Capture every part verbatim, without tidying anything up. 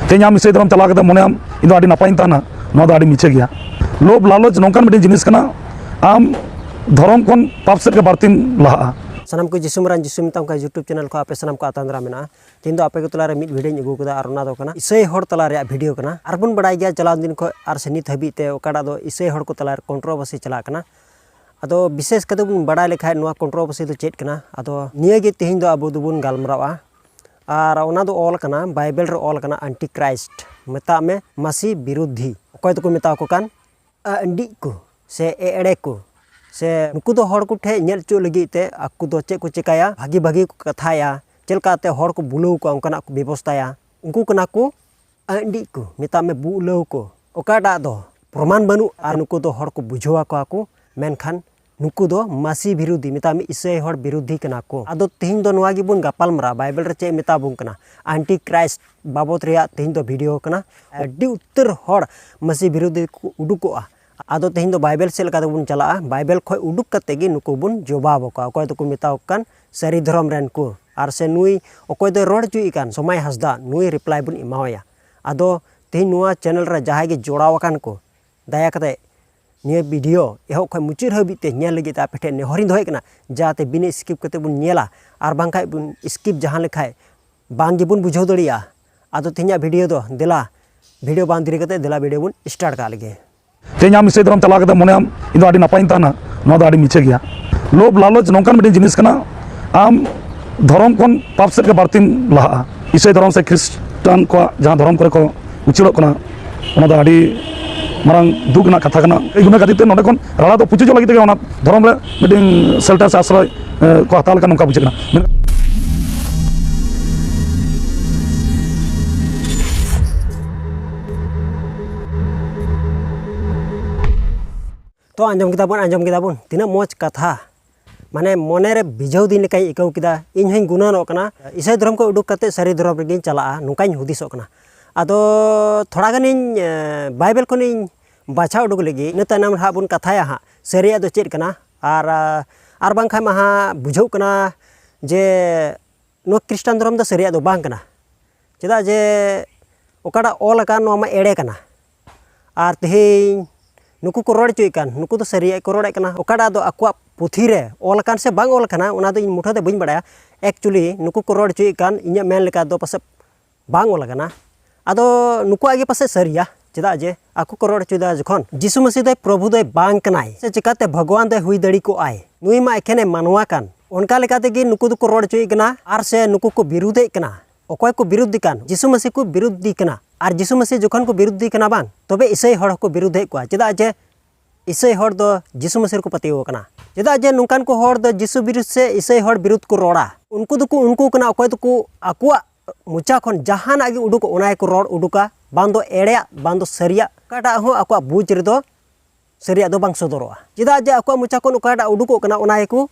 ᱛᱮᱦᱮᱧ ᱟᱢ ᱤᱥᱟᱹᱭ ᱫᱷᱚᱨᱚᱢ ᱪᱟᱞᱟᱣ ᱠᱟᱛᱮ ᱢᱚᱱᱮᱭᱟᱢ ᱤᱧ ᱫᱚ ᱟᱹᱰᱤ ᱱᱟᱯᱟᱭᱤᱧ ᱛᱟᱦᱮᱱᱟ, ᱱᱚᱣᱟ ᱫᱚ ᱟᱹᱰᱤ ᱢᱤᱪᱷᱟᱹ ᱜᱮᱭᱟ᱾ ᱞᱳᱵᱷ ᱞᱟᱞᱚᱪ ᱱᱚᱝᱠᱟᱱ ᱢᱤᱫᱴᱮᱱ ᱡᱤᱱᱤᱥ ᱠᱟᱱᱟ, ᱟᱢ ᱫᱷᱚᱨᱚᱢ ᱠᱷᱚᱱ ᱯᱟᱯ ᱥᱮᱫ ᱜᱮ ᱵᱟᱹᱲᱛᱤᱢ ᱞᱟᱦᱟᱜᱼᱟ᱾ ᱥᱟᱱᱟᱢ ᱠᱚ ᱡᱤᱥᱩ ᱢᱟᱨᱟᱝ ᱡᱤᱥᱩ ᱢᱮᱛᱟᱢ ᱠᱷᱟᱱ YouTube channel ᱠᱷᱚᱱ ᱟᱯᱮ ᱥᱟᱱᱟᱢ ᱠᱚ ᱟᱛᱟᱝ ᱫᱟᱨᱟᱢ ᱢᱮᱱᱟᱜᱼᱟ᱾ ᱛᱮᱦᱮᱧ ᱫᱚ ᱟᱯᱮ ᱠᱚ ᱛᱟᱞᱟᱨᱮ ᱢᱤᱫ video ᱤᱧ ᱟᱹᱜᱩ ᱠᱟᱫᱟ, ᱟᱨ ᱚᱱᱟ ᱫᱚ ᱠᱟᱱᱟ ᱤᱥᱟᱹᱭ ᱦᱚᱲ ᱛᱟᱞᱟ ᱨᱮᱭᱟᱜ video ᱠᱟᱱᱟ᱾ ᱟᱨ ᱵᱚᱱ ᱵᱟᱲᱟᱭ ᱜᱮᱭᱟ ᱪᱟᱞᱟᱣ ᱫᱤᱱ ᱠᱷᱚᱱ ᱟᱨ ᱥᱮ ᱱᱤᱛ ᱦᱟᱹᱵᱤᱡ ᱛᱮ ᱚᱠᱟᱴᱟᱜ ᱫᱚ ᱤᱥᱟᱹᱭ ᱦᱚᱲ ᱠᱚ ᱛᱟᱞᱟᱨᱮ controversy ᱪᱟᱞᱟᱜ ᱠᱟᱱᱟ᱾ ᱟᱫᱚ ᱵᱤᱥᱮᱥ ᱠᱟᱛᱮ ᱵᱚᱱ ᱵᱟᱲᱟᱭ ᱞᱮᱠᱷᱟᱡ ᱱᱚᱣᱟ controversy ᱫᱚ ᱪᱮᱫ ᱠᱟᱱᱟ, ᱟᱫᱚ ᱱᱤᱭᱟᱹ ᱜᱮ ᱛᱮᱦᱮᱧ ᱫᱚ ᱟᱵᱚ ᱫᱚᱵᱚᱱ ᱜᱟᱞᱢᱟᱨᱟᱣᱟ᱾ ᱟᱨ ᱚᱱᱟ ᱫᱚ ᱚᱞ ᱠᱟᱱᱟ, Bible ᱨᱮ ᱚᱞ ᱠᱟᱱᱟ, antichrist, ᱢᱮᱛᱟᱜ ᱢᱮ ᱢᱟᱹᱥᱤ ᱵᱤᱨᱩᱫᱷᱤ᱾ ᱚᱠᱚᱭ ᱫᱚᱠᱚ ᱢᱮᱛᱟ ᱠᱚ ᱠᱟᱱ ᱟᱹᱰᱤᱡ ᱠᱚ ᱥᱮ ᱮᱲᱮ ᱠᱚ, ᱥᱮ ᱱᱩᱠᱩ ᱫᱚ ᱦᱚᱲ ᱠᱚ ᱴᱷᱮᱱ ᱧᱮᱞ ᱦᱚᱪᱚ ᱞᱟᱹᱜᱤᱫ ᱛᱮ ᱟᱠᱚ ᱫᱚ ᱪᱮᱫ ᱠᱚ ᱪᱮᱠᱟᱭᱟ, ᱵᱷᱟᱹᱜᱤ ᱵᱷᱟᱹᱜᱤ ᱠᱚ ᱠᱟᱛᱷᱟᱭᱟ, ᱪᱮᱫ ᱞᱮᱠᱟᱛᱮ ᱦᱚᱲ ᱠᱚ ᱵᱩᱞᱟᱹᱣ ᱠᱚᱣᱟ ᱚᱱᱠᱟᱱᱟᱜ ᱠᱚ ᱵᱮᱵᱚᱥᱛᱷᱟᱭᱟ᱾ ᱩᱱᱠᱩ ᱠᱟᱱᱟ ᱠᱚ ᱟᱹᱰᱤᱡ ᱠᱚ, ᱢᱮᱛᱟᱜ ᱢᱮ ᱵᱩᱞᱟᱹᱣ ᱠᱚ᱾ ᱚᱠᱟᱴᱟᱜ ᱫᱚ ᱯᱨᱚᱢᱟᱱ ᱵᱟᱹᱱᱩᱜ ᱟᱨ ᱱᱩᱠᱩ ᱫᱚ ᱦᱚᱲ ᱠᱚ ᱵᱩᱡᱷᱟᱹᱣ ᱟᱠᱚᱣᱟ ᱠᱚ, ᱢᱮᱱᱠᱷᱟᱱ ᱱᱩᱠᱩ ᱫᱚ ᱢᱟᱹᱥᱤ ᱵᱤᱨᱩᱫᱷᱤ, ᱢᱮᱛᱟᱜ ᱢᱮ ᱤᱥᱟᱹᱭ ᱦᱚᱲ ᱵᱤᱨᱩᱫᱷᱤ ᱠᱟᱱᱟ ᱠᱚ᱾ ᱟᱫᱚ ᱛᱮᱦᱮᱧ ᱫᱚ ᱱᱚᱣᱟ ᱜᱮᱵᱚᱱ ᱜᱟᱯᱟᱞ ᱢᱟᱨᱟᱣᱟ, Bible ᱨᱮ ᱪᱮᱫ ᱢᱮᱛᱟ ᱵᱚᱱ ᱠᱟᱱᱟ, antichrist ᱵᱟᱵᱚᱛ ᱨᱮᱭᱟᱜ ᱛᱮᱦᱮᱧ ᱫᱚ video ᱠᱟᱱᱟ᱾ ᱟᱹᱰᱤ ᱩᱛᱟᱹᱨ ᱦᱚᱲ ᱢᱟᱹᱥᱤ ᱵᱤᱨᱩᱫᱷᱤ ᱠᱚ ᱩᱰᱩᱠᱚᱜᱼᱟ᱾ ᱟᱫᱚ ᱛᱮᱦᱮᱧ ᱫᱚ Bible ᱥᱮᱫ ᱞᱮᱠᱟ ᱛᱮᱵᱚᱱ ᱪᱟᱞᱟᱜᱼᱟ, Bible ᱠᱷᱚᱱ ᱩᱰᱩᱠ ᱠᱟᱛᱮ ᱜᱮ ᱱᱩᱠᱩ ᱵᱚᱱ ᱡᱚᱵᱟᱵ ᱟᱠᱚᱣᱟ᱾ ᱚᱠᱚᱭ ᱫᱚᱠᱚ ᱢᱮᱛᱟ ᱠᱚ ᱠᱟᱱ ᱥᱟᱹᱨᱤ ᱫᱷᱚᱨᱚᱢ ᱨᱮᱱ ᱠᱚ, ᱟᱨ ᱥᱮ ᱱᱩᱭ ᱚᱠᱚᱭ ᱫᱚᱭ ᱨᱚᱲ ᱦᱚᱪᱚᱭᱮᱫ ᱠᱟᱱ ᱥᱚᱢᱟᱭ ᱦᱟᱸᱥᱫᱟ, ᱱᱩᱭ reply ᱵᱚᱱ ᱮᱢᱟᱣᱟᱭᱟ᱾ ᱟᱫᱚ ᱛᱮᱦᱮᱧ ᱱᱚᱣᱟ channel ᱨᱮ ᱡᱟᱦᱟᱸᱭ ᱜᱮ ᱡᱚᱲᱟᱣ ᱟᱠᱟᱱ ᱠᱚ, ᱫᱟᱭᱟ ᱠᱟᱛᱮ ᱱᱤᱭᱟᱹ video ᱮᱦᱚᱵ ᱠᱷᱚᱱ ᱢᱩᱪᱟᱹᱫ ᱦᱟᱹᱵᱤᱡ ᱛᱮ ᱧᱮᱞ ᱞᱟᱹᱜᱤᱫ ᱛᱮ ᱟᱯᱮ ᱴᱷᱮᱱ ᱱᱮᱦᱚᱨᱤᱧ ᱫᱚᱦᱚᱭᱮᱫ ᱠᱟᱱᱟ, ᱡᱟᱛᱮ ᱵᱤᱱᱟᱹ skip ᱠᱟᱛᱮ ᱵᱚᱱ ᱧᱮᱞᱟ, ᱟᱨ ᱵᱟᱝᱠᱷᱟᱡ ᱵᱚᱱ skip ᱡᱟᱦᱟᱸ ᱞᱮᱠᱷᱟᱡ ᱵᱟᱝ ᱜᱮᱵᱚᱱ ᱵᱩᱡᱷᱟᱹᱣ ᱫᱟᱲᱮᱭᱟᱜᱼᱟ᱾ ᱟᱫᱚ ᱛᱮᱦᱮᱧᱟᱜ video ᱫᱚ ᱫᱮᱞᱟ, video ᱵᱟᱝ ᱫᱮᱨᱤ ᱠᱟᱛᱮ ᱫᱮᱞᱟ video ᱵᱚᱱ start ᱠᱟᱜ ᱞᱮᱜᱮ᱾ ᱛᱮᱦᱮᱧ ᱟᱢ ᱤᱥᱟᱹᱭ ᱫᱷᱚᱨᱚᱢ ᱪᱟᱞᱟᱣ ᱠᱟᱛᱮ ᱢᱚᱱᱮᱭᱟᱢ ᱤᱧ ᱫᱚ ᱟᱹᱰᱤ ᱱᱟᱯᱟᱭᱤᱧ ᱛᱟᱦᱮᱱᱟ, ᱱᱚᱣᱟ ᱫᱚ ᱟᱹᱰᱤ ᱢᱤᱪᱷᱟᱹ ᱜᱮᱭᱟ᱾ ᱞᱳᱵᱷ ᱞᱟᱞᱚᱪ ᱱᱚᱝᱠᱟᱱ ᱢᱤᱫᱴᱮᱱ ᱡᱤᱱᱤᱥ ᱠᱟᱱᱟ, ᱟᱢ ᱫᱷᱚᱨᱚᱢ ᱠᱷᱚᱱ ᱯᱟᱯ ᱥᱮᱫ ᱜᱮ ᱵᱟᱹᱲᱛᱤᱢ ᱞᱟᱦᱟᱜᱼᱟ᱾ ᱤᱥᱟᱹᱭ ᱫᱷᱚᱨᱚᱢ ᱥᱮ ᱠᱷᱨᱤᱥᱴᱟᱱ ᱠᱚᱣᱟᱜ ᱡᱟᱦᱟᱸ ᱫᱷᱚᱨᱚᱢ ᱠᱚᱨᱮ ᱠᱚ ᱩᱪᱟᱹᱲᱚᱜ ᱠᱟᱱᱟ, ᱚᱱᱟ ᱫᱚ ᱟᱹᱰᱤ ᱢᱟᱨᱟᱝ ᱫᱩᱠ ᱨᱮᱱᱟᱜ ᱠᱟᱛᱷᱟ ᱠᱟᱱᱟ᱾ ᱮᱭ ᱜᱩᱱᱟᱹ ᱠᱷᱟᱹᱛᱤᱨ ᱛᱮ ᱱᱚᱸᱰᱮ ᱠᱷᱚᱱ ᱨᱟᱲᱟ ᱫᱚ ᱯᱩᱪᱩᱡᱚᱜ ᱞᱟᱹᱜᱤᱫ ᱛᱮᱜᱮ ᱚᱱᱟ ᱫᱷᱚᱨᱚᱢ ᱨᱮ ᱢᱤᱫᱴᱮᱱ shelter ᱥᱮ ᱟᱥᱨᱚᱭ, ᱮ, ᱠᱚ ᱦᱟᱛᱟᱣ ᱞᱮᱠᱷᱟᱱ ᱱᱚᱝᱠᱟ ᱵᱩᱡᱷᱟᱹᱜ ᱠᱟᱱᱟ᱾ ᱢᱮᱱᱠᱷᱟᱱ ᱛᱚ ᱟᱸᱡᱚᱢ ᱠᱮᱫᱟ ᱵᱚᱱ, ᱟᱸᱡᱚᱢ ᱠᱮᱫᱟ ᱵᱚᱱ, ᱛᱤᱱᱟᱹᱜ ᱢᱚᱡᱽ ᱠᱟᱛᱷᱟ, ᱢᱟᱱᱮ ᱢᱚᱱᱮ ᱨᱮ ᱵᱷᱤᱡᱟᱹᱣ ᱫᱤᱱ ᱞᱮᱠᱟᱧ ᱟᱹᱭᱠᱟᱹᱣ ᱠᱮᱫᱟ᱾ ᱤᱧ ᱦᱚᱸᱧ ᱜᱩᱱᱟᱹᱱᱚᱜ ᱠᱟᱱᱟ, ᱤᱥᱟᱹᱭ ᱫᱷᱚᱨᱚᱢ ᱠᱷᱚᱱ ᱩᱰᱩᱠ ᱠᱟᱛᱮ ᱥᱟᱹᱨᱤ ᱫᱷᱚᱨᱚᱢ ᱨᱮᱜᱮᱧ ᱪᱟᱞᱟᱜᱼᱟ, ᱱᱚᱝᱠᱟᱧ ᱦᱩᱫᱤᱥᱚᱜ ᱠᱟᱱᱟ᱾ ᱟᱫᱚ ᱛᱷᱚᱲᱟ ᱜᱟᱱᱤᱧ, ᱮ, Bible ᱠᱷᱚᱱᱤᱧ ᱵᱟᱪᱷᱟᱣ ᱩᱰᱩᱠ ᱞᱮᱜᱮ, ᱤᱱᱟᱹ ᱛᱟᱭᱱᱚᱢ ᱦᱟᱸᱜ ᱵᱚᱱ ᱠᱟᱛᱷᱟᱭᱟ ᱦᱟᱸᱜ, ᱥᱟᱹᱨᱤᱭᱟᱜ ᱫᱚ ᱪᱮᱫ ᱠᱟᱱᱟ, ᱟᱨ, ᱟᱨ ᱵᱟᱝᱠᱷᱟᱱ ᱢᱟ ᱦᱟᱸᱜ ᱵᱩᱡᱷᱟᱹᱜ ᱠᱟᱱᱟ ᱡᱮ ᱱᱚᱣᱟ ᱠᱷᱨᱤᱥᱴᱟᱱ ᱫᱷᱚᱨᱚᱢ ᱫᱚ ᱥᱟᱹᱨᱤᱭᱟᱜ ᱫᱚ ᱵᱟᱝ ᱠᱟᱱᱟ᱾ ᱪᱮᱫᱟᱜ ᱡᱮ ᱚᱠᱟᱴᱟᱜ ᱚᱞ ᱟᱠᱟᱱ ᱱᱚᱣᱟ ᱢᱟ ᱮᱲᱮ ᱠᱟᱱᱟ᱾ ᱟᱨ ᱛᱮᱦᱮᱧ ᱱᱩᱠᱩ ᱠᱚ ᱨᱚᱲ ᱦᱚᱪᱚᱭᱮᱫ ᱠᱟᱱ, ᱱᱩᱠᱩ ᱫᱚ ᱥᱟᱹᱨᱤᱭᱟᱜ ᱠᱚ ᱨᱚᱲᱮᱫ ᱠᱟᱱᱟ᱾ ᱚᱠᱟᱴᱟᱜ ᱫᱚ ᱟᱠᱚᱣᱟᱜ ᱯᱩᱛᱷᱤ ᱨᱮ ᱚᱞ ᱟᱠᱟᱱ ᱥᱮ ᱵᱟᱝ ᱚᱞ ᱟᱠᱟᱱᱟ, ᱚᱱᱟ ᱫᱚ ᱤᱧ ᱢᱩᱴᱷᱟᱹ ᱫᱚ ᱵᱟᱹᱧ ᱵᱟᱲᱟᱭᱟ᱾ Actually ᱱᱩᱠᱩ ᱠᱚ ᱨᱚᱲ ᱦᱚᱪᱚᱭᱮᱫ ᱠᱟᱱ, ᱤᱧᱟᱹᱜ ᱢᱮᱱ ᱞᱮᱠᱟ ᱫᱚ ᱯᱟᱥᱮᱡ ᱵᱟᱝ ᱚᱞ ᱟᱠᱟᱱᱟ᱾ ᱟᱫᱚ ᱱᱩᱠᱩᱣᱟᱜ ᱜᱮ ᱯᱟᱥᱮᱡ ᱥᱟᱹᱨᱤᱭᱟ, ᱪᱮᱫᱟᱜ ᱡᱮ ᱟᱠᱚ ᱠᱚ ᱨᱚᱲ ᱦᱚᱪᱚᱭᱮᱫᱟ ᱡᱚᱠᱷᱚᱱ, ᱡᱤᱥᱩ ᱢᱟᱹᱥᱤ ᱫᱚᱭ ᱯᱨᱚᱵᱷᱩ ᱫᱚᱭ ᱵᱟᱝ ᱠᱟᱱᱟᱭ, ᱥᱮ ᱪᱤᱠᱟᱛᱮ ᱵᱷᱟᱜᱽᱣᱟᱱ ᱫᱚᱭ ᱦᱩᱭ ᱫᱟᱲᱮ ᱠᱚᱜᱼᱟᱭ? ᱱᱩᱭ ᱢᱟ ᱮᱠᱷᱮᱱᱮ ᱢᱟᱱᱣᱟ ᱠᱟᱱ᱾ ᱚᱱᱠᱟ ᱞᱮᱠᱟ ᱛᱮᱜᱮ ᱱᱩᱠᱩ ᱫᱚᱠᱚ ᱨᱚᱲ ᱦᱚᱪᱚᱭᱮᱫ ᱠᱟᱱᱟ, ᱟᱨ ᱥᱮ ᱱᱩᱠᱩ ᱠᱚ ᱵᱤᱨᱩᱫᱷᱮᱫ ᱠᱟᱱᱟ᱾ ᱚᱠᱚᱭ ᱠᱚ ᱵᱤᱨᱩᱫᱷ ᱫᱤ ᱠᱟᱱ? ᱡᱤᱥᱩ ᱢᱟᱹᱥᱤ ᱠᱚ ᱵᱤᱨᱩᱫᱷ ᱫᱤ ᱠᱟᱱᱟ᱾ ᱟᱨ ᱡᱤᱥᱩ ᱢᱟᱹᱥᱤ ᱡᱚᱠᱷᱚᱱ ᱠᱚ ᱵᱤᱨᱩᱫᱷ ᱫᱤ ᱠᱟᱱᱟ ᱵᱟᱝ, ᱛᱚᱵᱮ ᱤᱥᱟᱹᱭ ᱦᱚᱲ ᱦᱚᱸᱠᱚ ᱵᱤᱨᱩᱫᱷᱮᱫ ᱠᱚᱣᱟ᱾ ᱪᱮᱫᱟᱜ ᱡᱮ ᱤᱥᱟᱹᱭ ᱦᱚᱲ ᱫᱚ ᱡᱤᱥᱩ ᱢᱟᱹᱥᱤ ᱨᱮᱠᱚ ᱯᱟᱹᱛᱭᱟᱹᱣ ᱟᱠᱟᱱᱟ᱾ ᱪᱮᱫᱟᱜ ᱡᱮ ᱱᱚᱝᱠᱟᱱ ᱠᱚ ᱦᱚᱲ ᱫᱚ ᱡᱤᱥᱩ ᱵᱤᱨᱩᱫᱷ ᱥᱮ ᱤᱥᱟᱹᱭ ᱦᱚᱲ ᱵᱤᱨᱩᱫᱷ ᱠᱚ ᱨᱚᱲᱟ᱾ ᱩᱱᱠᱩ ᱫᱚᱠᱚ ᱩᱱᱠᱩ ᱠᱟᱱᱟ, ᱚᱠᱚᱭ ᱫᱚᱠᱚ ᱟᱠᱚᱣᱟᱜ ᱢᱚᱪᱟ ᱠᱷᱚᱱ ᱡᱟᱦᱟᱱᱟᱜ ᱜᱮ ᱩᱰᱩᱠᱚᱜ, ᱚᱱᱟ ᱜᱮᱠᱚ ᱨᱚᱲ ᱩᱰᱩᱠᱟ, ᱵᱟᱝ ᱫᱚ ᱮᱲᱮᱭᱟᱜ, ᱵᱟᱝ ᱫᱚ ᱥᱟᱹᱨᱤᱭᱟᱜ᱾ ᱚᱠᱟᱴᱟᱜ ᱦᱚᱸ ᱟᱠᱚᱣᱟᱜ ᱵᱩᱡᱽ ᱨᱮᱫᱚ ᱥᱟᱹᱨᱤᱭᱟᱜ ᱫᱚ ᱵᱟᱝ ᱥᱚᱫᱚᱨᱚᱜᱼᱟ᱾ ᱪᱮᱫᱟᱜ ᱡᱮ ᱟᱠᱚᱣᱟᱜ ᱢᱚᱪᱟ ᱠᱷᱚᱱ ᱚᱠᱟᱴᱟᱜ ᱩᱰᱩᱠᱚᱜ ᱠᱟᱱᱟ, ᱚᱱᱟ ᱜᱮᱠᱚ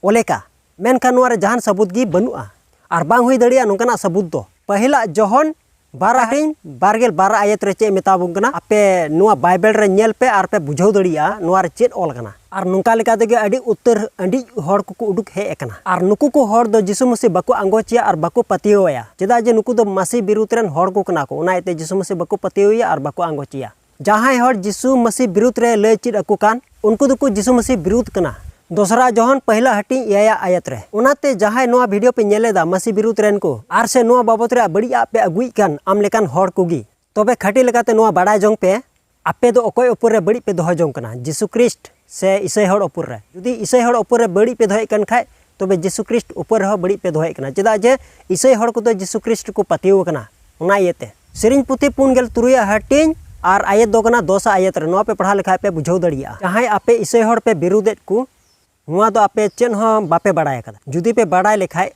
ᱚᱞᱮᱠᱟ᱾ ᱢᱮᱱᱠᱷᱟᱱ ᱱᱚᱣᱟ ᱨᱮ ᱡᱟᱦᱟᱱ ᱥᱟᱹᱵᱩᱛ ᱜᱮ ᱵᱟᱹᱱᱩᱜᱼᱟ, ᱟᱨ ᱵᱟᱝ ᱦᱩᱭ ᱫᱟᱲᱮᱭᱟᱜᱼᱟ ᱱᱚᱝᱠᱟᱱᱟᱜ ᱥᱟᱹᱵᱩᱛ ᱫᱚ᱾ ᱯᱟᱹᱦᱤᱞᱟᱜ ᱡᱚᱦᱚᱱ ᱵᱟᱨ ᱦᱟᱹᱴᱤᱧ ᱵᱟᱨᱜᱮᱞ ᱵᱟᱨ ᱟᱭᱟᱛ ᱨᱮ ᱪᱮᱫ ᱮ ᱢᱮᱛᱟ ᱵᱚᱱ ᱠᱟᱱᱟ? ᱟᱯᱮ ᱱᱚᱣᱟ ᱵᱟᱭᱵᱮᱞ ᱨᱮ ᱧᱮᱞ ᱯᱮ ᱟᱨ ᱯᱮ ᱵᱩᱡᱷᱟᱹᱣ ᱫᱟᱲᱮᱭᱟᱜᱼᱟ ᱱᱚᱣᱟ ᱨᱮ ᱪᱮᱫ ᱚᱞ ᱠᱟᱱᱟ᱾ ᱟᱨ ᱱᱚᱝᱠᱟ ᱞᱮᱠᱟ ᱛᱮᱜᱮ ᱟᱹᱰᱤ ᱩᱛᱟᱹᱨ ᱟᱹᱰᱤ ᱦᱚᱲ ᱠᱚᱠᱚ ᱩᱰᱩᱠ ᱦᱮᱡ ᱟᱠᱟᱱᱟ᱾ ᱟᱨ ᱱᱩᱠᱩ ᱠᱚ ᱦᱚᱲ ᱫᱚ ᱡᱤᱥᱩ ᱢᱟᱹᱥᱤ ᱵᱟᱠᱚ ᱟᱸᱜᱚᱪᱮᱭᱟ ᱟᱨ ᱵᱟᱠᱚ ᱯᱟᱹᱛᱭᱟᱹᱣ ᱟᱭᱟ, ᱪᱮᱫᱟᱜ ᱡᱮ ᱱᱩᱠᱩ ᱫᱚ ᱢᱟᱹᱥᱤ ᱵᱤᱨᱩᱫᱷ ᱨᱮᱱ ᱦᱚᱲ ᱠᱚ ᱠᱟᱱᱟ ᱠᱚ᱾ ᱚᱱᱟ ᱤᱭᱟᱹᱛᱮ ᱡᱤᱥᱩ ᱢᱟᱹᱥᱤ ᱵᱟᱠᱚ ᱯᱟᱹᱛᱭᱟᱹᱣ ᱟᱭᱟ ᱟᱨ ᱵᱟᱠᱚ ᱟᱸᱜᱚᱪᱮᱭᱟ᱾ ᱡᱟᱦᱟᱸᱭ ᱦᱚᱲ ᱡᱤᱥᱩ ᱢᱟᱹᱥᱤ ᱵᱤᱨᱩᱫᱷ ᱨᱮ ᱞᱟᱹᱭ ᱪᱮᱫ ᱟᱠᱚ ᱠᱟᱱ, ᱩᱱᱠᱩ ᱫᱚᱠᱚ ᱡᱤᱥᱩ ᱢᱟᱹᱥᱤ ᱵᱤᱨᱩᱫᱷ ᱠᱟᱱᱟ᱾ ᱫᱚᱥᱨᱟ ᱡᱚᱦᱚᱱ ᱯᱟᱹᱦᱤᱞᱟ ᱦᱟᱹᱴᱤᱧ ᱮᱭᱟᱭᱟ ᱟᱭᱟᱛ ᱨᱮ᱾ ᱚᱱᱟᱛᱮ ᱡᱟᱦᱟᱸᱭ ᱱᱚᱣᱟ ᱵᱷᱤᱰᱤᱭᱳ ᱯᱮ ᱧᱮᱞᱮᱫᱟ, ᱢᱟᱹᱥᱤ ᱵᱤᱨᱩᱫᱷ ᱨᱮᱱ ᱠᱚ, ᱟᱨ ᱥᱮ ᱱᱚᱣᱟ ᱵᱟᱵᱚᱛ ᱨᱮ ᱵᱟᱹᱲᱤᱡ ᱟᱜ ᱯᱮ ᱟᱹᱜᱩᱭᱮᱫ ᱠᱟᱱ ᱟᱢ ᱞᱮᱠᱟᱱ ᱦᱚᱲ ᱠᱚᱜᱮ, ᱛᱚᱵᱮ ᱠᱷᱟᱹᱴᱤ ᱞᱮᱠᱟᱛᱮ ᱱᱚᱣᱟ ᱵᱟᱲᱟᱭ ᱡᱚᱝ ᱯᱮ, ᱟᱯᱮ ᱫᱚ ᱚᱠᱚᱭ ᱩᱯᱚᱨ ᱨᱮ ᱵᱟᱹᱲᱤᱡ ᱯᱮ ᱫᱚᱦᱚ ᱡᱚᱝ ᱠᱟᱱᱟ? ᱡᱤᱥᱩ ᱠᱨᱤᱥᱴ ᱥᱮ ᱤᱥᱟᱹᱭ ᱦᱚᱲ ᱩᱯᱚᱨ ᱨᱮ? ᱡᱩᱫᱤ ᱤᱥᱟᱹᱭ ᱦᱚᱲ ᱩᱯᱚᱨ ᱨᱮ ᱵᱟᱹᱲᱤᱡ ᱯᱮ ᱫᱚᱦᱚᱭᱮᱫ ᱠᱟᱱ ᱠᱷᱟᱡ, ᱛᱚᱵᱮ ᱡᱤᱥᱩ ᱠᱨᱤᱥᱴ ᱩᱯᱚᱨ ᱨᱮᱦᱚᱸ ᱵᱟᱹᱲᱤᱡ ᱯᱮ ᱫᱚᱦᱚᱭᱮᱫ ᱠᱟᱱᱟ᱾ ᱪᱮᱫᱟᱜ ᱡᱮ ᱤᱥᱟᱹᱭ ᱦᱚᱲ ᱠᱚᱫᱚ ᱡᱤᱥᱩ ᱠᱨᱤᱥᱴ ᱠᱚ ᱯᱟᱹᱛᱭᱟᱹᱣ ᱟᱠᱟᱱᱟ᱾ ᱚᱱᱟ ᱤᱭᱟᱹᱛᱮ ᱥᱮᱨᱮᱧ ᱯᱩᱛᱷᱤ ᱯᱩᱱ ᱜᱮᱞ ᱛᱩᱨᱩᱭᱟᱜ ᱦᱟᱹᱴᱤᱧ ᱟᱨ ᱟᱭᱟᱛ ᱫᱚ ᱠᱟᱱᱟ ᱫᱚᱥ ᱟᱭᱟᱛ ᱨᱮ᱾ ᱱᱚᱣᱟ ᱯᱮ ᱯᱟᱲᱦᱟᱣ ᱞᱮᱠᱷᱟᱡ ᱯᱮ ᱵᱩᱡᱷᱟᱹᱣ ᱫᱟᱲᱮᱭᱟᱜᱼᱟ᱾ ᱡᱟᱦᱟᱸᱭ ᱟᱯᱮ ᱤᱥᱟᱹᱭ ᱦᱚᱲ ᱯᱮ ᱵᱤᱨᱩᱫᱮᱫ ᱠᱚ, ᱱᱚᱣᱟ ᱫᱚ ᱟᱯᱮ ᱪᱮᱫ ᱦᱚᱸ ᱵᱟᱯᱮ ᱵᱟᱲᱟᱭ ᱟᱠᱟᱫᱟ᱾ ᱡᱩᱫᱤ ᱯᱮ ᱵᱟᱲᱟᱭ ᱞᱮᱠᱷᱟᱡ,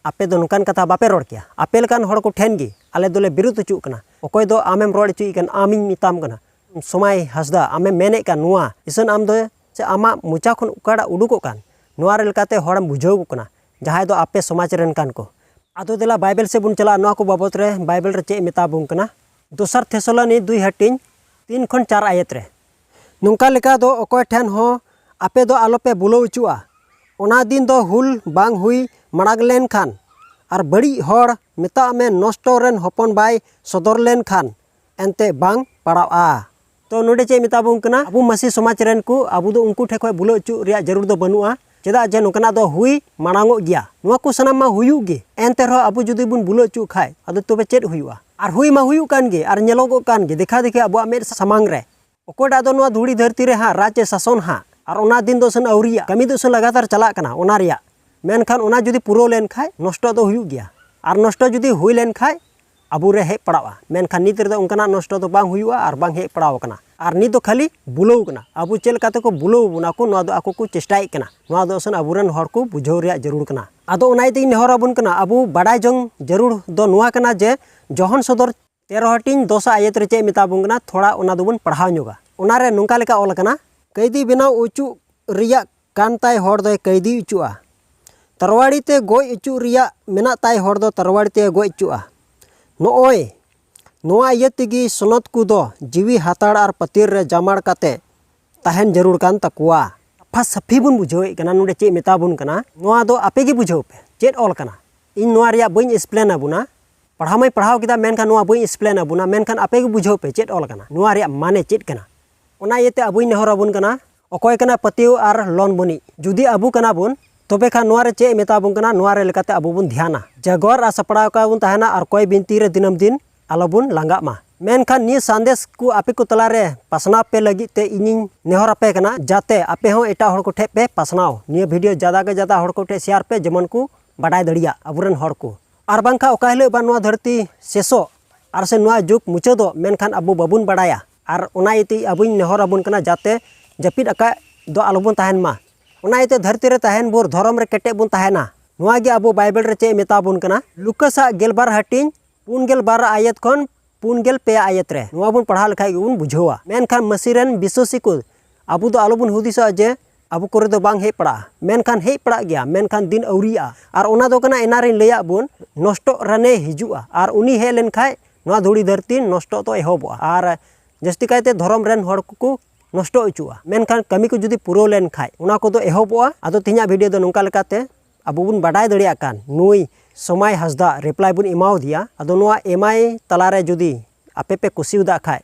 ᱟᱯᱮ ᱫᱚ ᱱᱚᱝᱠᱟᱱ ᱠᱟᱛᱷᱟ ᱵᱟᱯᱮ ᱨᱚᱲ ᱠᱮᱭᱟ᱾ ᱟᱯᱮ ᱞᱮᱠᱟᱱ ᱦᱚᱲ ᱠᱚ ᱴᱷᱮᱱ ᱜᱮ ᱟᱞᱮ ᱫᱚᱞᱮ ᱵᱤᱨᱩᱫ ᱦᱚᱪᱚᱜ ᱠᱟᱱᱟ᱾ ᱚᱠᱚᱭ ᱫᱚ ᱟᱢᱮᱢ ᱨᱚᱲ ᱦᱚᱪᱚᱭᱮᱫ ᱠᱟᱱ, ᱟᱢᱤᱧ ᱢᱮᱛᱟᱢ ᱠᱟᱱᱟ, ᱥᱚᱢᱟᱭ ᱦᱟᱸᱥᱫᱟ, ᱟᱢᱮᱢ ᱢᱮᱱᱮᱫ ᱠᱟᱱ ᱱᱚᱣᱟ ᱤᱥᱟᱹᱱ, ᱟᱢ ᱫᱚ ᱥᱮ ᱟᱢᱟᱜ ᱢᱚᱪᱟ ᱠᱷᱚᱱ ᱚᱠᱟᱴᱟᱜ ᱩᱰᱩᱠᱚᱜ ᱠᱟᱱ, ᱱᱚᱣᱟ ᱨᱮ ᱞᱮᱠᱟᱛᱮ ᱦᱚᱲᱮᱢ ᱵᱩᱡᱷᱟᱹᱣ ᱠᱚ ᱠᱟᱱᱟ, ᱡᱟᱦᱟᱸᱭ ᱫᱚ ᱟᱯᱮ ᱥᱚᱢᱟᱡᱽ ᱨᱮᱱ ᱠᱟᱱ ᱠᱚ᱾ ᱟᱫᱚ ᱫᱮᱞᱟ ᱵᱟᱭᱵᱮᱞ ᱥᱮᱫ ᱵᱚᱱ ᱪᱟᱞᱟᱜᱼᱟ, ᱱᱚᱣᱟ ᱠᱚ ᱵᱟᱵᱚᱛ ᱨᱮ ᱵᱟᱭᱵᱮᱞ ᱨᱮ ᱪᱮᱫ ᱮ ᱢᱮᱛᱟ ᱵᱚᱱ ᱠᱟᱱᱟ᱾ ᱫᱚᱥᱟᱨ ᱛᱷᱮᱥᱟᱞᱚᱱᱤ ᱫᱩᱭ ᱦᱟᱹᱴᱤᱧ ᱛᱤᱱ ᱠᱷᱚᱱ ᱪᱟᱨ ᱟᱭᱟᱛ ᱨᱮ, ᱱᱚᱝᱠᱟ ᱞᱮᱠᱟ ᱫᱚ ᱚᱠᱚᱭ ᱴᱷᱮᱱ ᱦᱚᱸ ᱟᱯᱮ ᱫᱚ ᱟᱞᱚᱯᱮ ᱵᱩᱞᱟᱹᱣ ᱦᱚᱪᱚᱜᱼᱟ᱾ ᱚᱱᱟ ᱫᱤᱱ ᱫᱚ ᱦᱩᱞ ᱵᱟᱝ ᱦᱩᱭ ᱢᱟᱲᱟᱝ ᱞᱮᱱᱠᱷᱟᱱ ᱟᱨ ᱵᱟᱹᱲᱤᱡ ᱦᱚᱲ, ᱢᱮᱛᱟᱜ ᱢᱮ ᱱᱚᱥᱴᱚ ᱨᱮᱱ ᱦᱚᱯᱚᱱ ᱵᱟᱭ ᱥᱚᱫᱚᱨ ᱞᱮᱱ ᱠᱷᱟᱱ, ᱮᱱᱛᱮ ᱵᱟᱝ ᱯᱟᱲᱟᱜᱼᱟ᱾ ᱛᱚ ᱱᱚᱰᱮ ᱪᱮᱫ ᱢᱮᱛᱟ ᱵᱚᱱ ᱠᱟᱱᱟ, ᱟᱵᱚ ᱢᱟᱹᱥᱤ ᱥᱚᱢᱟᱡᱽ ᱨᱮᱱ ᱠᱚ, ᱟᱵᱚ ᱫᱚ ᱩᱱᱠᱩ ᱴᱷᱮᱱ ᱠᱷᱚᱱ ᱵᱩᱞᱟᱹᱣ ᱦᱚᱪᱚ ᱨᱮᱭᱟᱜ ᱡᱟᱹᱨᱩᱲ ᱫᱚ ᱵᱟᱹᱱᱩᱜᱼᱟ᱾ ᱪᱮᱫᱟᱜ ᱡᱮ ᱱᱚᱝᱠᱟᱱᱟᱜ ᱫᱚ ᱦᱩᱭ ᱢᱟᱲᱟᱝᱚᱜ ᱜᱮᱭᱟ᱾ ᱱᱚᱣᱟ ᱠᱚ ᱥᱟᱱᱟᱢ ᱢᱟ ᱦᱩᱭᱩᱜ ᱜᱮ, ᱮᱱᱛᱮ ᱨᱮᱦᱚᱸ ᱟᱵᱚ ᱡᱩᱫᱤ ᱵᱚᱱ ᱵᱩᱞᱟᱹᱣ ᱦᱚᱪᱚᱜ ᱠᱷᱟᱡ, ᱟᱫᱚ ᱛᱚᱵᱮ ᱪᱮᱫ ᱦᱩᱭᱩᱜᱼᱟ? ᱟᱨ ᱦᱩᱭ ᱢᱟ ᱦᱩᱭᱩᱜ ᱠᱟᱱ ᱜᱮ, ᱟᱨ ᱧᱮᱞᱚᱜᱚᱜ ᱠᱟᱱ ᱜᱮ, ᱫᱮᱠᱷᱟ ᱫᱮᱠᱷᱤ ᱟᱵᱚᱣᱟᱜ ᱢᱮᱫ ᱥᱟᱢᱟᱝ ᱨᱮ᱾ ᱚᱠᱚᱭᱴᱟᱜ ᱫᱚ ᱱᱚᱣᱟ ᱫᱷᱩᱲᱤ ᱫᱷᱟᱹᱨᱛᱤ ᱨᱮ ᱦᱟᱸᱜ ᱨᱟᱡᱽ ᱮ ᱥᱟᱥᱚᱱ ᱦᱟᱸᱜ, ᱟᱨ ᱚᱱᱟ ᱫᱤᱱ ᱫᱚ ᱥᱮᱱ ᱟᱹᱣᱨᱤᱭᱟᱜ, ᱠᱟᱹᱢᱤ ᱫᱚ ᱥᱮᱱ ᱞᱟᱜᱟᱛᱟᱨ ᱪᱟᱞᱟᱜ ᱠᱟᱱᱟ ᱚᱱᱟ ᱨᱮᱭᱟᱜ᱾ ᱢᱮᱱᱠᱷᱟᱱ ᱚᱱᱟ ᱡᱩᱫᱤ ᱯᱩᱨᱟᱹᱣ ᱞᱮᱱ ᱠᱷᱟᱡ, ᱱᱚᱥᱴᱚ ᱫᱚ ᱦᱩᱭᱩᱜ ᱜᱮᱭᱟ᱾ ᱟᱨ ᱱᱚᱥᱴᱚ ᱡᱩᱫᱤ ᱦᱩᱭ ᱞᱮᱱ ᱠᱷᱟᱡ, ᱟᱵᱚ ᱨᱮ ᱦᱮᱡ ᱯᱟᱲᱟᱣᱼᱟ᱾ ᱢᱮᱱᱠᱷᱟᱱ ᱱᱤᱛ ᱨᱮᱫᱚ ᱚᱱᱠᱟᱱᱟᱜ ᱱᱚᱥᱴᱚ ᱫᱚ ᱵᱟᱝ ᱦᱩᱭᱩᱜᱼᱟ ᱟᱨ ᱵᱟᱝ ᱦᱮᱡ ᱯᱟᱲᱟᱣ ᱟᱠᱟᱱᱟ᱾ ᱟᱨ ᱱᱤᱛ ᱫᱚ ᱠᱷᱟᱹᱞᱤ ᱵᱩᱞᱟᱹᱣ ᱠᱟᱱᱟ᱾ ᱟᱵᱚ ᱪᱮᱫ ᱞᱮᱠᱟ ᱛᱮᱠᱚ ᱵᱩᱞᱟᱹᱣ ᱵᱚᱱᱟ ᱠᱚ, ᱱᱚᱣᱟ ᱫᱚ ᱟᱠᱚ ᱠᱚ ᱪᱮᱥᱴᱟᱭᱮᱫ ᱠᱟᱱᱟ᱾ ᱱᱚᱣᱟ ᱫᱚ ᱟᱥᱚᱞ ᱟᱵᱚᱨᱮᱱ ᱦᱚᱲ ᱠᱚ ᱵᱩᱡᱷᱟᱹᱣ ᱨᱮᱭᱟᱜ ᱡᱟᱹᱨᱩᱲ ᱠᱟᱱᱟ᱾ ᱟᱫᱚ ᱚᱱᱟ ᱤᱭᱟᱹᱛᱮᱧ ᱱᱮᱦᱚᱨ ᱟᱵᱚᱱ ᱠᱟᱱᱟ, ᱟᱵᱚ ᱵᱟᱰᱟᱭ ᱡᱚᱝ ᱡᱟᱹᱨᱩᱲ ᱫᱚ ᱱᱚᱣᱟ ᱠᱟᱱᱟ ᱡᱮ, ᱡᱚᱦᱚᱱ ᱥᱚᱫᱚᱨ ᱛᱮᱨᱚ ᱦᱟᱹᱴᱤᱧ ᱫᱚᱥ ᱟᱭᱟᱛ ᱨᱮ ᱪᱮᱫ ᱢᱮᱛᱟ ᱵᱚᱱ ᱠᱟᱱᱟ, ᱛᱷᱚᱲᱟ ᱚᱱᱟ ᱫᱚᱵᱚᱱ ᱯᱟᱲᱦᱟᱣ ᱧᱚᱜᱟ᱾ ᱚᱱᱟᱨᱮ ᱱᱚᱝᱠᱟ ᱞᱮᱠᱟ ᱚᱞ ᱟᱠᱟᱱᱟ, ᱠᱟᱹᱭᱫᱤ ᱵᱮᱱᱟᱣ ᱚᱪᱚᱜ ᱨᱮᱭᱟᱜ ᱠᱟᱱ ᱛᱟᱭ ᱦᱚᱲ ᱫᱚᱭ ᱠᱟᱹᱭᱫᱤ ᱚᱪᱚᱜᱼᱟ᱾ ᱛᱟᱨᱣᱟᱲᱤ ᱛᱮ ᱜᱚᱡ ᱚᱪᱚᱜ ᱨᱮᱭᱟᱜ ᱢᱮᱱᱟᱜ ᱛᱟᱭ ᱦᱚᱲ ᱫᱚ ᱛᱟᱨᱣᱟᱲᱤ ᱛᱮ ᱜᱚᱡ ᱚᱪᱚᱜᱼᱟ᱾ ᱱᱚᱜᱼᱚᱭ ᱱᱚᱣᱟ ᱤᱭᱟᱹ ᱛᱮᱜᱮ ᱥᱚᱱᱚᱛ ᱠᱚᱫᱚ ᱡᱤᱣᱤ ᱦᱟᱛᱟᱲ ᱟᱨ ᱯᱟᱹᱛᱤᱨ ᱨᱮ ᱡᱟᱢᱟᱲ ᱠᱟᱛᱮ ᱛᱟᱦᱮᱱ ᱡᱟᱹᱨᱩᱲ ᱠᱟᱱ ᱛᱟᱠᱚᱣᱟ᱾ ᱥᱟᱯᱷᱟ ᱥᱟᱹᱯᱷᱤ ᱵᱚᱱ ᱵᱩᱡᱷᱟᱹᱣᱮᱫ ᱠᱟᱱᱟ, ᱱᱚᱰᱮ ᱪᱮᱫ ᱢᱮᱛᱟ ᱵᱚᱱ ᱠᱟᱱᱟ, ᱱᱚᱣᱟ ᱫᱚ ᱟᱯᱮ ᱜᱮ ᱵᱩᱡᱷᱟᱹᱣ ᱯᱮ ᱪᱮᱫ ᱚᱞ ᱠᱟᱱᱟ᱾ ᱤᱧ ᱱᱚᱣᱟ ᱨᱮᱭᱟᱜ ᱵᱟᱹᱧ explain ᱟᱵᱚᱱᱟ, ᱯᱟᱲᱦᱟᱣ ᱢᱟᱧ ᱯᱟᱲᱦᱟᱣ ᱠᱮᱫᱟ, ᱢᱮᱱᱠᱷᱟᱱ ᱱᱚᱣᱟ ᱵᱟᱹᱧ explain ᱟᱵᱚᱱᱟ, ᱢᱮᱱᱠᱷᱟᱱ ᱟᱯᱮ ᱜᱮ ᱵᱩᱡᱷᱟᱹᱣ ᱯᱮ ᱪᱮᱫ ᱚᱞ ᱠᱟᱱᱟ, ᱱᱚᱣᱟ ᱨᱮᱭᱟᱜ ᱢᱟᱱᱮ ᱪᱮᱫ ᱠᱟᱱᱟ᱾ ᱚᱱᱟ ᱤᱭᱟᱹᱛᱮ ᱟᱵᱚᱧ ᱱᱮᱦᱚᱨ ᱟᱵᱚᱱ ᱠᱟᱱᱟ, ᱚᱠᱚᱭ ᱠᱟᱱᱟ ᱯᱟᱹᱛᱭᱟᱹᱣ ᱟᱨ ᱞᱚᱱ ᱵᱟᱹᱱᱤᱡ? ᱡᱩᱫᱤ ᱟᱵᱚ ᱠᱟᱱᱟ ᱵᱚᱱ, ᱛᱚᱵᱮ ᱠᱷᱟᱱ ᱱᱚᱣᱟ ᱨᱮ ᱪᱮᱫ ᱮ ᱢᱮᱛᱟ ᱵᱚᱱ ᱠᱟᱱᱟ, ᱱᱚᱣᱟ ᱨᱮ ᱞᱮᱠᱟᱛᱮ ᱟᱵᱚ ᱵᱚᱱ ᱫᱷᱮᱭᱟᱱᱟ᱾ ᱡᱟᱜᱚᱨ ᱟᱨ ᱥᱟᱯᱲᱟᱣ ᱠᱟᱜ ᱵᱚᱱ ᱛᱟᱦᱮᱱᱟ ᱟᱨ ᱠᱚᱭ ᱵᱤᱱᱛᱤ ᱨᱮ ᱫᱤᱱᱟᱹᱢ ᱫᱤᱱ ᱟᱞᱚ ᱵᱚᱱ ᱞᱟᱸᱜᱟᱜ ᱢᱟ᱾ ᱢᱮᱱᱠᱷᱟᱱ ᱱᱤᱭᱟᱹ ᱥᱟᱸᱫᱮᱥ ᱠᱚ ᱟᱯᱮ ᱠᱚ ᱛᱟᱞᱟᱨᱮ ᱯᱟᱥᱱᱟᱣ ᱯᱮ ᱞᱟᱹᱜᱤᱫ ᱛᱮ ᱤᱧᱤᱧ ᱱᱮᱦᱚᱨ ᱟᱯᱮ ᱠᱟᱱᱟ, ᱡᱟᱛᱮ ᱟᱯᱮ ᱦᱚᱸ ᱮᱴᱟᱜ ᱦᱚᱲ ᱠᱚ ᱴᱷᱮᱱ ᱯᱮ ᱯᱟᱥᱱᱟᱣ᱾ ᱱᱤᱭᱟᱹ video ᱡᱟᱫᱟ ᱠᱮ ᱡᱟᱫᱟ ᱦᱚᱲ ᱠᱚ ᱴᱷᱮᱱ share ᱯᱮ, ᱡᱮᱢᱚᱱ ᱠᱚ ᱵᱟᱰᱟᱭ ᱫᱟᱲᱮᱭᱟᱜ ᱟᱵᱚᱨᱮᱱ ᱦᱚᱲ ᱠᱚ᱾ ᱟᱨ ᱵᱟᱝᱠᱷᱟᱱ ᱚᱠᱟ ᱦᱤᱞᱳᱜ ᱵᱟ ᱱᱚᱣᱟ ᱫᱷᱟᱹᱨᱛᱤ ᱥᱮᱥᱚᱜ ᱟᱨ ᱥᱮ ᱱᱚᱣᱟ ᱡᱩᱜᱽ ᱢᱩᱪᱟᱹᱫᱚᱜ, ᱢᱮᱱᱠᱷᱟᱱ ᱟᱵᱚ ᱵᱟᱵᱚᱱ ᱵᱟᱰᱟᱭᱟ᱾ ᱟᱨ ᱚᱱᱟ ᱤᱭᱟᱹᱛᱮ ᱟᱵᱚᱧ ᱱᱮᱦᱚᱨ ᱟᱵᱚᱱ ᱠᱟᱱᱟ, ᱡᱟᱛᱮ ᱡᱟᱹᱯᱤᱫ ᱟᱠᱟᱫ ᱫᱚ ᱟᱞᱚᱵᱚᱱ ᱛᱟᱦᱮᱱ ᱢᱟ᱾ ᱚᱱᱟ ᱤᱭᱟᱹᱛᱮ ᱫᱷᱟᱹᱨᱛᱤ ᱨᱮ ᱛᱟᱦᱮᱱ ᱵᱷᱳᱨ ᱫᱷᱚᱨᱚᱢ ᱨᱮ ᱠᱮᱴᱮᱡ ᱵᱚᱱ ᱛᱟᱦᱮᱱᱟ᱾ ᱱᱚᱣᱟ ᱜᱮ ᱟᱵᱚ ᱵᱟᱭᱵᱮᱞ ᱨᱮ ᱪᱮᱫ ᱮ ᱢᱮᱛᱟ ᱵᱚᱱ ᱠᱟᱱᱟ᱾ ᱞᱩᱠᱟᱥ ᱟᱜ ᱜᱮᱞᱵᱟᱨ ᱦᱟᱹᱴᱤᱧ ᱯᱩᱱ ᱜᱮᱞ ᱵᱟᱨ ᱟᱭᱟᱛ ᱠᱷᱚᱱ ᱯᱩᱱ ᱜᱮᱞ ᱯᱮ ᱟᱭᱟᱛ ᱨᱮ ᱱᱚᱣᱟ ᱵᱚᱱ ᱯᱟᱲᱦᱟᱣ ᱞᱮᱠᱷᱟᱡ ᱜᱮᱵᱚᱱ ᱵᱩᱡᱷᱟᱹᱣᱟ᱾ ᱢᱮᱱᱠᱷᱟᱱ ᱢᱟᱹᱥᱤ ᱨᱮᱱ ᱵᱤᱥᱣᱟᱹᱥᱤ ᱠᱚ, ᱟᱵᱚ ᱫᱚ ᱟᱞᱚᱵᱚᱱ ᱦᱩᱫᱤᱥᱚᱜᱼᱟ ᱡᱮ ᱟᱵᱚ ᱠᱚᱨᱮ ᱫᱚ ᱵᱟᱝ ᱦᱮᱡ ᱯᱟᱲᱟᱜᱼᱟ, ᱢᱮᱱᱠᱷᱟᱱ ᱦᱮᱡ ᱯᱟᱲᱟᱜ ᱜᱮᱭᱟ, ᱢᱮᱱᱠᱷᱟᱱ ᱫᱤᱱ ᱟᱹᱣᱨᱤᱭᱟᱜᱼᱟ᱾ ᱟᱨ ᱚᱱᱟ ᱫᱚ ᱠᱟᱱᱟ, ᱮᱱᱟᱱ ᱨᱤᱧ ᱞᱟᱹᱭᱟᱫ ᱵᱚᱱ, ᱱᱚᱥᱴᱚᱜ ᱨᱟᱱᱮ ᱦᱤᱡᱩᱜᱼᱟ᱾ ᱟᱨ ᱩᱱᱤ ᱦᱮᱡ ᱞᱮᱱᱠᱷᱟᱡ ᱱᱚᱣᱟ ᱫᱷᱩᱲᱤ ᱫᱷᱟᱹᱨᱛᱤ ᱱᱚᱥᱴᱚᱜ ᱫᱚ ᱮᱦᱚᱵᱚᱜᱼᱟ᱾ ᱟᱨ ᱡᱟᱹᱥᱛᱤ ᱠᱟᱭᱛᱮ ᱫᱷᱚᱨᱚᱢ ᱨᱮᱱ ᱦᱚᱲ ᱠᱚᱠᱚ ᱱᱚᱥᱴᱚ ᱦᱚᱪᱚᱜᱼᱟ᱾ ᱢᱮᱱᱠᱷᱟᱱ ᱠᱟᱹᱢᱤ ᱠᱚ ᱡᱩᱫᱤ ᱯᱩᱨᱟᱹᱣ ᱞᱮᱱᱠᱷᱟᱡ, ᱚᱱᱟ ᱠᱚᱫᱚ ᱮᱦᱚᱵᱚᱜᱼᱟ᱾ ᱟᱫᱚ ᱛᱮᱦᱮᱧᱟᱜ video ᱫᱚ ᱱᱚᱝᱠᱟ ᱞᱮᱠᱟᱛᱮ ᱟᱵᱚ ᱵᱚᱱ ᱵᱟᱰᱟᱭ ᱫᱟᱲᱮᱭᱟᱜ ᱠᱟᱱ, ᱱᱩᱭ ᱥᱚᱢᱟᱭ ᱦᱟᱸᱥᱫᱟ ᱨᱤᱯᱞᱟᱭ ᱵᱚᱱ ᱮᱢᱟᱣᱟᱫᱮᱭᱟ᱾ ᱟᱫᱚ ᱱᱚᱣᱟ ᱮᱢᱟᱭ ᱛᱟᱞᱟᱨᱮ ᱡᱩᱫᱤ ᱟᱯᱮ ᱯᱮ ᱠᱩᱥᱤᱣᱟᱫᱟᱜ ᱠᱷᱟᱡ,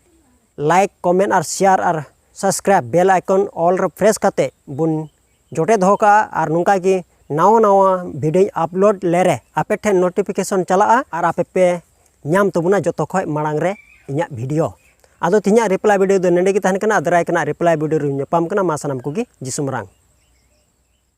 ᱞᱟᱭᱤᱠ, ᱠᱚᱢᱮᱱᱴ ᱟᱨ ᱥᱮᱭᱟᱨ ᱟᱨ ᱥᱟᱵᱥᱠᱨᱟᱭᱤᱵ, ᱵᱮᱞ ᱟᱭᱠᱚᱱ ᱚᱞ ᱨᱮ ᱯᱨᱮᱥ ᱠᱟᱛᱮ ᱵᱚᱱ ᱡᱚᱴᱮᱫ ᱫᱚᱦᱚ ᱠᱟᱜᱼᱟ᱾ ᱟᱨ ᱱᱚᱝᱠᱟ ᱜᱮ ᱱᱟᱣᱟ ᱱᱟᱣᱟ ᱵᱷᱤᱰᱤᱭᱳᱧ ᱟᱯᱞᱳᱰ ᱞᱮᱨᱮ ᱟᱯᱮ ᱴᱷᱮᱱ ᱱᱳᱴᱤᱯᱷᱤᱠᱮᱥᱚᱱ ᱪᱟᱞᱟᱜᱼᱟ ᱟᱨ ᱟᱯᱮ ᱯᱮ ᱧᱟᱢ ᱛᱟᱵᱚᱱᱟ ᱡᱚᱛᱚ ᱠᱷᱚᱡ ᱢᱟᱲᱟᱝ ᱨᱮ ᱤᱧᱟᱹᱜ ᱵᱷᱤᱰᱤᱭᱳ᱾ ᱟᱫᱚ ᱛᱮᱦᱮᱧᱟᱜ ᱨᱤᱯᱞᱟᱭ ᱵᱷᱤᱰᱤᱭᱳ ᱫᱚ ᱱᱚᱸᱰᱮ ᱜᱮ ᱛᱟᱦᱮᱱ ᱠᱟᱱᱟ᱾ ᱫᱟᱨᱟᱭ ᱠᱟᱱᱟ ᱨᱤᱯᱞᱟᱭ ᱵᱷᱤᱰᱤᱭᱳ ᱨᱮ ᱧᱟᱯᱟᱢ ᱠᱟᱱᱟ᱾ ᱢᱟ ᱥᱟᱱᱟᱢ ᱠᱚᱜᱮ ᱡᱤᱥᱩ ᱢᱟᱨᱟᱝ᱾